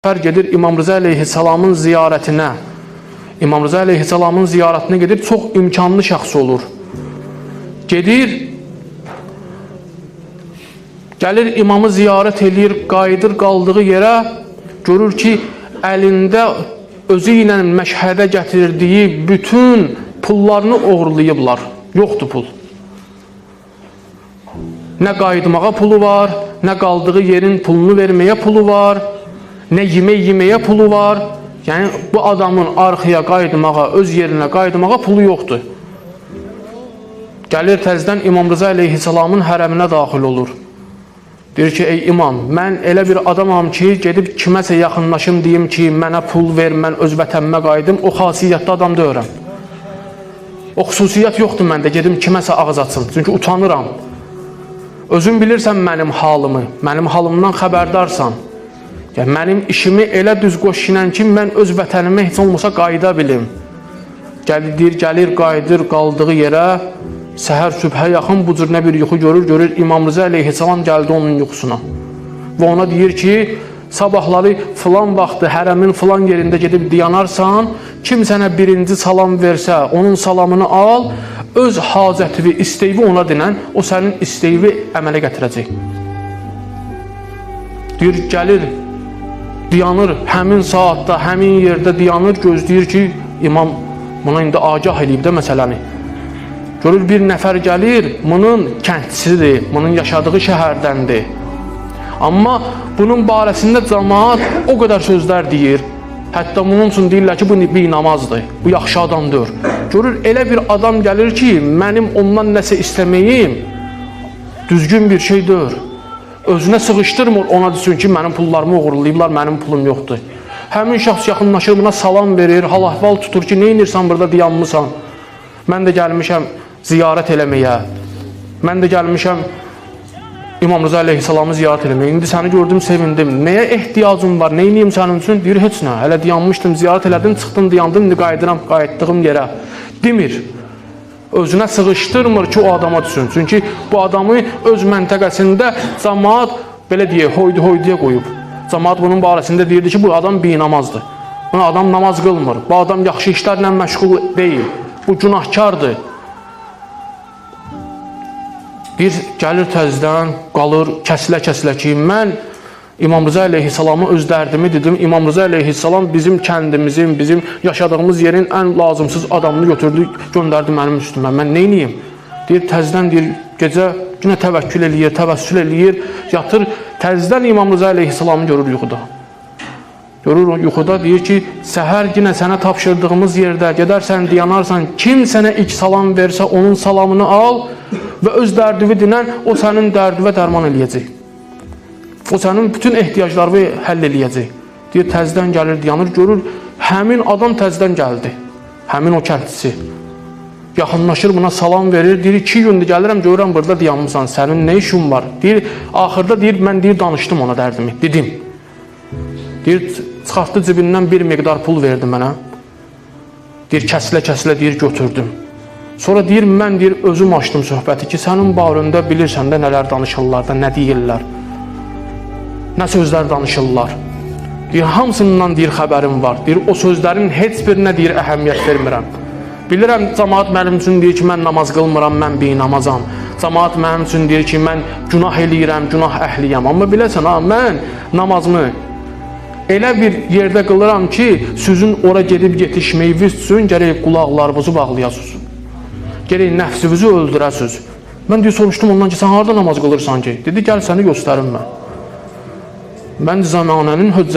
Gedir İmam Rıza əleyhissalamın ziyarətinə. İmam Rıza əleyhissalamın ziyarətinə gedib çox imkanlı şəxs olur. Gedir, gəlir imamı ziyarət eləyir, qayıdır qaldığı yerə, görür ki, əlində özü ilə Məşhədə gətirdiyi bütün pullarını oğurlayıblar. Yoxdur pul. Nə qayıtmağa pulu var, nə qaldığı yerin pulunu verməyə pulu var, nə yemək yeməyə pulu var. Yəni bu adamın arxaya qayıtmağa, öz yerinə qayıtmağa pulu yoxdur. Gəlir təzədən İmam Rıza əleyhissalamın hərəminə daxil olur. Deyir ki, ey imam, mən elə bir adamam ki, gedib kiməsə yaxınlaşım deyim ki, mənə pul ver, mən öz vətənimə qayıdım, o xasiyyətdə adam deyirəm. O xüsusiyyət yoxdur məndə, gedim kiməsə ağız açım, çünki utanıram. Özün bilirsən mənim halımı, mənim halımdan xəbərdarsan. Yəni mənim işimi elə düz qoşinən ki, mən öz vətənimə heç olmasa qayıda bilim. Gəlir, deyir, gəlir, qayıdır qaldığı yerə. Səhər sübhə yaxın bu cür nə bir yuxu görür, görür İmam Rıza əleyhissalam gəldi onun yuxusuna. Və ona deyir ki, sabahları filan vaxtı hərəmin filan yerində gedib dayanarsan, kim sənə birinci salam versə, onun salamını al, öz hacətini, istəyi ona dinən, o sənin istəyini əmələ gətirəcək. Deyir, gəlir, dayanır həmin saatda, həmin yerdə dayanır, gözləyir ki, imam buna indi agah eləyib də məsələni. Görür bir nəfər gəlir, bunun kəndçisidir, bunun yaşadığı şəhərdəndir. Amma bunun barəsində cəmaat o qədər sözlər deyir. Hətta bunun üçün deyirlər ki, bu bir namazdır, bu yaxşı adamdır. Görür elə bir adam gəlir ki, mənim ondan nəsə istəməyim düzgün bir şey deyil. Özünə sığışdırmır ona desin ki, mənim pullarımı oğurlayıblar, mənim pulum yoxdur. Həmin şəxs yaxınlaşır, buna salam verir, hal-əhval tutur ki, nə edirsən burada dayanmısan? Mən də gəlmişəm ziyarət eləməyə. Mən də gəlmişəm İmam Rıza əleyhissalamı ziyarət eləməyə. İndi səni gördüm, sevindim. Nəyə ehtiyacım var? Nə edeyim sənin üçün? Deyir, heç nə. Hələ dayanmışdım, ziyarət elədim, çıxdım, dayandım, indi qayıdıram qayıtdığım yerə. Demir. Özünə sığışdırmır ki, o adama düşsün. Çünki bu adamı öz məntəqəsində cəmaat belə deyək, hoydu-hoyduya qoyub. Cəmaat bunun barəsində deyirdi ki, bu adam binamazdır. Bu adam namaz qılmır. Bu adam yaxşı işlərlə məşğul deyil. Bu günahkardır. Bir gəlir təzədən qalır kəsilə-kəsilə ki, mən İmam Rıza əleyhissalama öz dərdimi dedim. İmam Rıza əleyhissalam bizim kəndimizin, bizim yaşadığımız yerin ən lazımsız adamını götürdü, göndərdi mənim üstümə. Mən nə edeyim? Deyir, təzədən deyir, gecə yenə təvəkkül eləyir, təvəssül eləyir, yatır, təzədən İmam Rıza əleyhissalamı görür yuxuda. Görür o yuxuda deyir ki, səhər yenə sənə tapşırdığımız yerdə gedərsən, dayanarsan, kim sənə ilk salam versə onun salamını al və öz dərdini dinən, o sənin dərdinə dərman eləyəcək. O sənin bütün ehtiyaclarını həll eləyəcək. Deyir, təzədən gəlir, dayanır, görür, həmin adam təzədən gəldi. Həmin o kəndçisi. Yaxınlaşır buna salam verir, deyir, 2 gündür gəlirəm, görürəm burada dayanmısan, sənin nə işin var? Deyir, axırda deyir, mən deyir, danışdım ona dərdimi, dedim. Deyir, çıxartdı cibindən bir miqdar pul verdi mənə. Deyir, kəsilə-kəsilə deyir, götürdüm. Sonra deyir, mən deyir, özüm açdım söhbəti ki, sənin barəndə bilirsən də nələr danışırlar da, nə deyirlər. Nə sözlər danışırlar. Deyir, hamısından deyir, xəbərim var. Deyir, o sözlərin heç birinə deyir, əhəmiyyət vermirəm. Bilirəm, cəmaat mənim üçün deyir ki, mən namaz qılmıram, mən binamazam. Cəmaat mənim üçün deyir ki, mən günah eləyirəm, günah əhliyəm. Amma biləsən, ha, mən namazımı elə bir yerdə qılıram ki, sizin ora gedib yetişməyiniz üçün gərək qulaqlarınızı bağlayasınız. Gərək nəfsinizi öldürəsiniz. Mən deyir, soruşdum ondan ki, sən harada namaz qılırsan ki? Dedi, gəl səni göstərim mən. Mən zəmanənin höccəsiyəm.